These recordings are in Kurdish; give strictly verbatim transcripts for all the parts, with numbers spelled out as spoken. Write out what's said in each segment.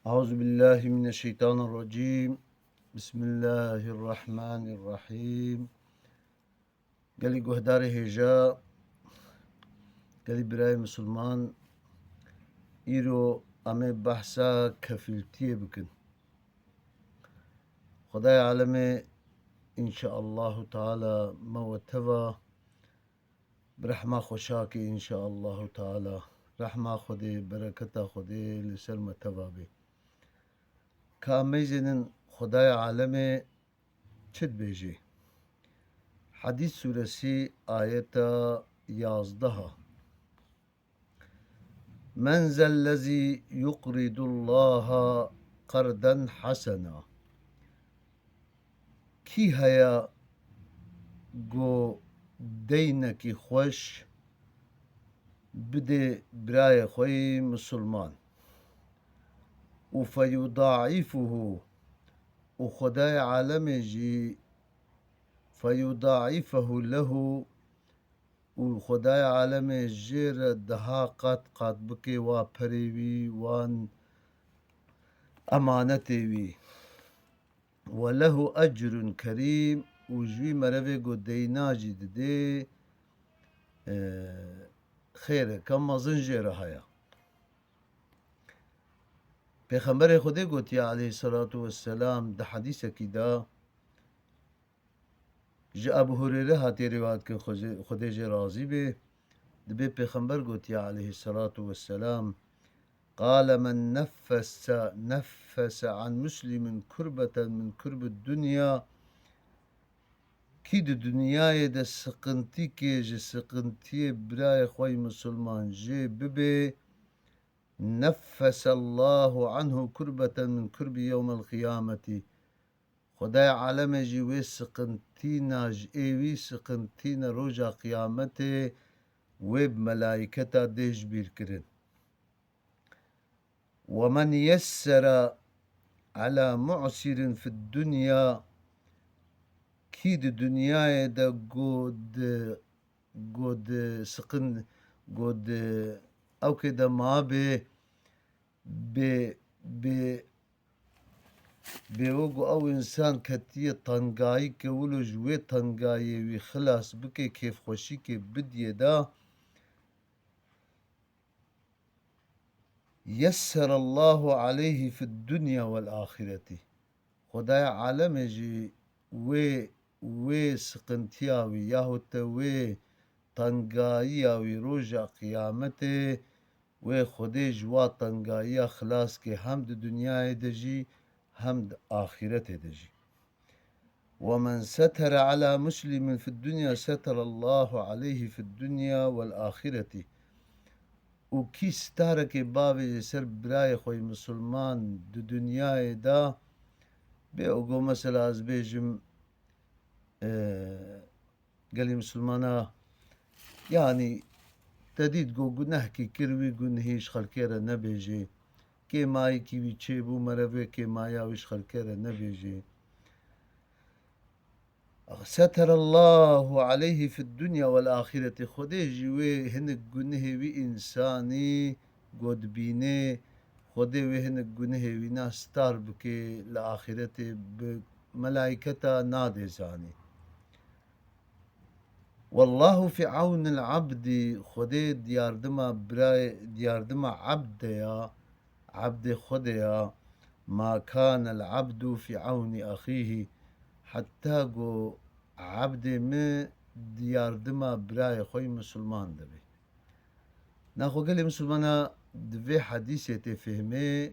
Eûzubillahimineşşeytanirrecîm. Bismillahirrahmanirrahîm. Gelî guhdarê hêja, gelî birayê misilman, îro em ê behsa kefîltiyê bikin. Xwedayê alemê înşaallahu teala me we teva bi rehma xwe şakê înşaallahu teala. Rehma Xwedê, bereketa Xwedê li ser me teva bê. Ka em meyzênin Xwedayê alemê çi dibêjê? Hadîd sûresî ayeta yazdeha. Men zellezî yuqridullaha qerden hasena. Kî heye ku deynekî xweş bidê birayê xwe yî misilman û feyudaifuhu û Xwedayê alemê jî feyudaifehu lehu û Xwedayê alemê jê re daha qat qat bike wa perê wî, wan emanetê wî. Ve lehu ecrun kerîm û ji wî merevê ku deyna jî didê, e, xêreke mezin jê re heye. Pêxemberê Xwedê gotiye aleyhisselatu vesselam di hedîsekî de, ji Ebu Hureyre hatiye rêwayet kirin, Xwezê-, Xwedê jê razî bê, dibê Pêxember gotiye aleyhisselatu vesselam, Qale men neffese, neffese an muslimin kurbeten min kurbid dunya, kî di dinyayê de siqintîkê ji siqintiyê birayê xwe yî misilman jê bibê, neffesellahu anhu kurbeten min kurbi yewmel qiyameti. Xwedayê alemê jî wê siqintîna ji ê wî siqintîna roja qiyametê wê bi melayketa dê ji bîr kirin. Ve men yessere ala mu'sirin fid dunya, kî di dinyayê de ku di, ku di siqin, ku di ewkê de mabê, bê, bê, bê wek ku ew însan ketiye tengayî ke wilo ji wê tengayê wî xilas bike, kêfxweşîkê bidiyê de, yesserallahu aleyhi fid dunya vel axireti. Xwedaya alemê jî wê, wê siqintiya wî yahut te wê tengayiya wî roja qiyametê wê Xwedê ji wa tengayiya xilas ke hem di dinyayê de jî hem di axîretê de jî. Ve men setere ala muslimin fid dunya seterallahu aleyhi fid dunya vel axireti. Û kî starekê bavêje ser birayê xwe yî misilman di dinyayê de, bê û go mesela ez bêjim, e, gelî misilmana, yanî te dît go gunehkî kir, wî gunehî ji xelkê re nebêjê. Kêmayekî wî çêbû, merevê kêmaya wî ji xelkê re nebêjê. Seterallahu aleyhi fid dunya vel axireti. Xwedê jî wê hinek gunehê wî însanî go dibînê, Xwedê wê hinek gunehê wîna star bike li axîretê, bi melayketa nadê zanî. Wallahu fi awnil abdi, Xwedê diyardima birayê, diyardima ebd de ya, ebdê Xwedê ya, ma kanel abdu fi awni axîhi, heta ku ebdê min diyardima birayê xwe yî misilman de be. Naxwe gelê misilmana di vê hedîsê tê fêhmê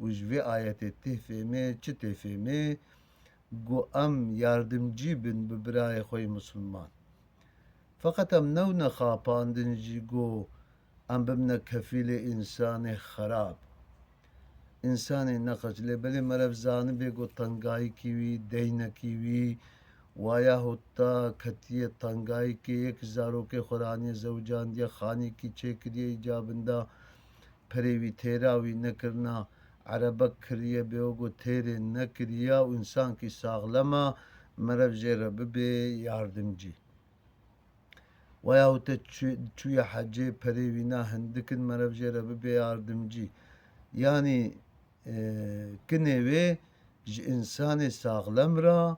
û ji vê ayetê tê fêhmê, çi tê fêhmê? Ku em yardimcî bin bi birayê xwe yî misilman. Feqet em newne xapandin jî ku em bibine kefîlê însanê xerab. Însanê neqec, lê belê merev zanibê ku tengayikî wî, deynekî wî, wa yahut ta ketiye tengayikê, yek zarokê xwe raniye zewcandiye, xanîkî çêkiriye îcabinda, perê wî têra wî nekirina, erebek kiriye, bê wek ku têrê nekiriya û însankî saxlema, merev jê re bibê yardimcî. Veya te çû-, çûye hecê, perê wîna hindik in, merev jê re bibe yardimcî. Yanî e, kinê wê ji însanê saxlem ra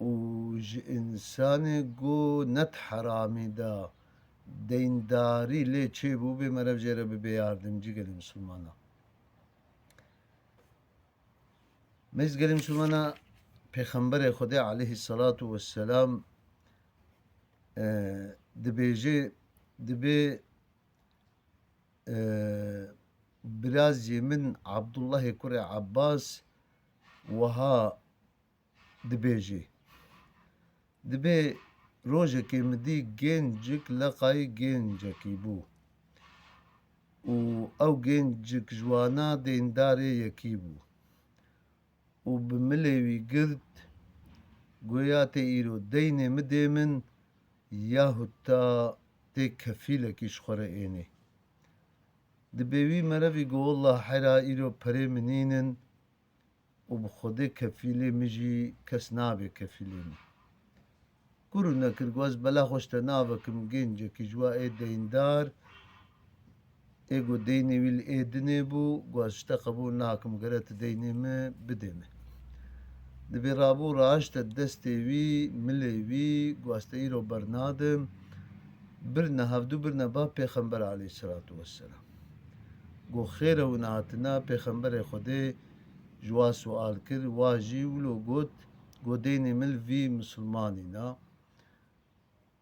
û ji însanê ku net heramî de deyndarî lê çêbû bê, merev jê re bibe yardimcî gelê misilmana. Mêz gelê misilmana, Pêxemberê Xwedê aleyhî selatu wesselam, e, dibêje, dibê, e, birazê min Abdullahê kurê Abbas wiha dibêje. Dibê rojekê min dî gencik leqayî gencekî bû û ew gencik ji wana deyndarê yekî bû û bi milê wî girt, goya tê îro deynê min dê min yahût ta tê kefîlekî ji xwe re ênê. Dibê wî merevî got, Wallah hera îro perê min nînin û bi Xwedê kefîlê min jî kes nabe kefîlê min. Kur û nekir got, ez bela xwe ji te navekim, gencekî ji wa ê deyndar, ê got deynê wî li ê dinê bû, got ez ji te qebûl nakim, gere tu deynê min bidê min. Dibê rabû raşte destê wî, milê wî, got ez te îro bernadim. Birine hevdû, birine ba Pêxember aleyhisselatu vesselam. Got xêr e hûn hatina, Pêxemberê Xwedê ji wa sual kir, wa jî wilo got, got deynê min li vî misilmanî na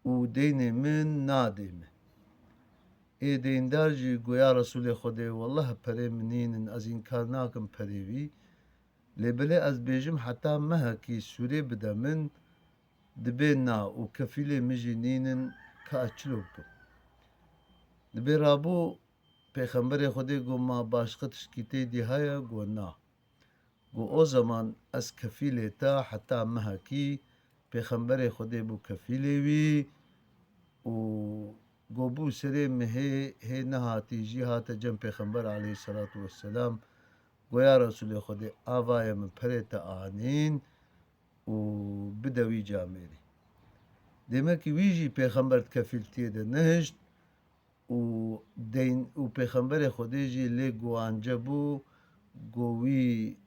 û deynê min nadê min. Ê deyndar jî got ya Resûlê Xwedê, wellah perê min nînin, ez înkar nakim perê wî. Lê belê ez bêjim heta mehekî sûrê bide min, dibê na û kefîlê min jî nînin, ka ez çilo bikim? Dibê rabû Pêxemberê Xwedê got, ma başqa tiştkî tê dî heye? Got na. Got o zeman ez kefîlê te heta mehekî, Pêxemberê Xwedê bû kefîlê wî û got bû serê mihê hê nehatî jî hate cem Pêxember aleyhisselatu vesselam, got ya Resûlê Xwedê, avaye min perê te anîn û bide wî camêrî. Demekî wî jî Pêxember di kefîltiyê de nehişt û deyn û Pêxemberê Xwedê jî lê guwance bû, got wî,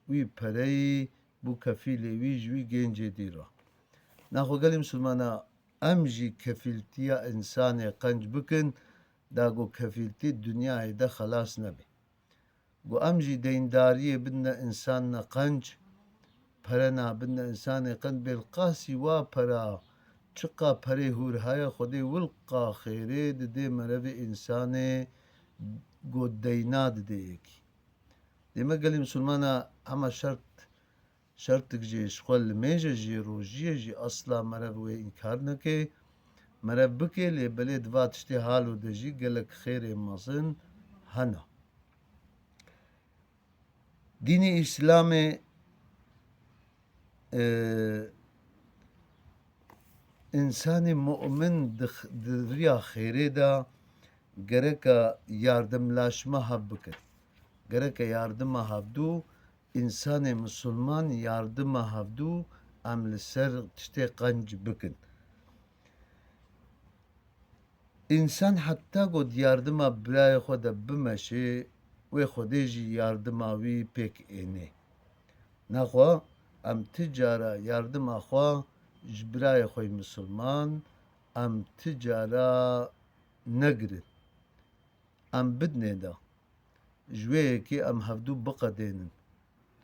wî pereyî bû kefîlê wî ji wî gencê dî re. Naxwe gelê misilmana, em jî kefîltiya însanê qenc bikin, da ku kefîltî dinyayê de xelas nebe. Got em jî deyndariyê bidine însanê qenc, pere na bidine însanê qenc, bêlqasî wa pera, çiqa perê hûr heye, Xwedê wilqa xêrê didê merevê însanê, got deyna didê yekî. Dême gelê misilmana hema şert Şertik jî ji xwe limêje jî, rojiyê jî, esla merev wê înkar neke. Merev bike, lê belê di va tiştê halo de jî gelek xêrê mezin hene. Dînê Îslamê, e, însanê mu'min di x-, di riya xêrê de gereke yardimlaşma hev bike. Gereke yardima hevdû, însanê misilman yardima hevdû, em li ser tiştê qenc bikin. Însan heta ku di yardima birayê xwe de bimeşê, wê Xwedê jî yardima wî pêk ênê. Naxwe em ti cara yardima xwe ji birayê xwe yê misilman em ti cara negirin. Em bidinê de. Ji wê yekê em hevdû biqedênin.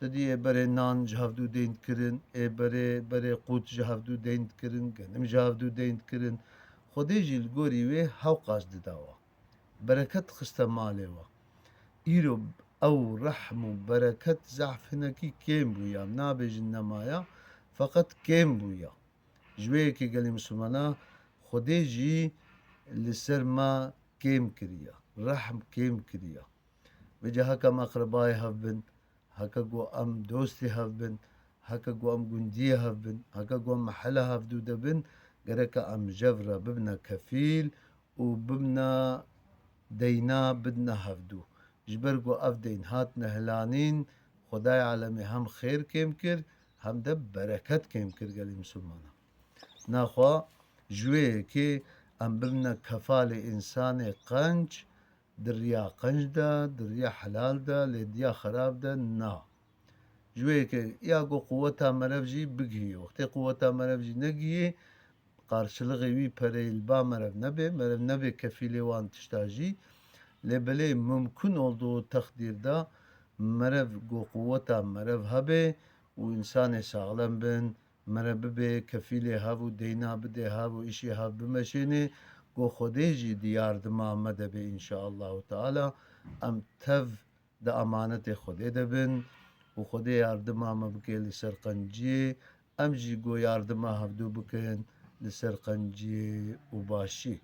Te dî ê berê nan ji hevdû deyn dikirin, ê berê, berê qût ji hevdû deyn dikirin, genim ji hevdû deyn dikirin. Xwedê jî li gorî wê hewqas dida we. Bereket dixiste malê we. Îro ew rehm û bereket zehf hinekî kêm bûya, nabêjin nemaya, feqet kêm bûya. Ji wê yekê gelê misilmana Xwedê jî li ser me kêm kiriye, rehm kêm kiriye. Vêca heke em eqrebayê hev bin, heke ku em dostê hev bin, heke ku em gundiyê hev bin, heke ku em mehela hevdû de bin, gereke em jev re bibine kefîl û bibine deyna bidine hevdû. Ji ber ku ev deyn hatine hilanîn, Xwedayê alemê hem xêr kêm kir, hem de bereket kêm kir gelê misilmanan. Naxwe ji wê yekê em bibine kefalê însanê qenc, di riya qenc de, di riya helal de, lê diya xerab de na. Ji wê yekê ya ku quweta merev jî bigihî. Wextê quweta merev jî negihî, qarşılığı wî pereyê li ba merev nebe, merev nebe kefîlê wan tişta jî. Lê belê mumkun olduğu takdirde merev ku quweta merev hebe û insanê saxlem bin, merev bibe, kefîlê hev û deyna bide hev û îşê hev bimeşêne, ku Xwedê jî di yardima me de be înşaallahu teala. Em tev di emanetê Xwedê de bin û Xwedê yardima me bike li ser qenciyê. Em jî ku yardima hevdû bikin li ser qenciyê û başî.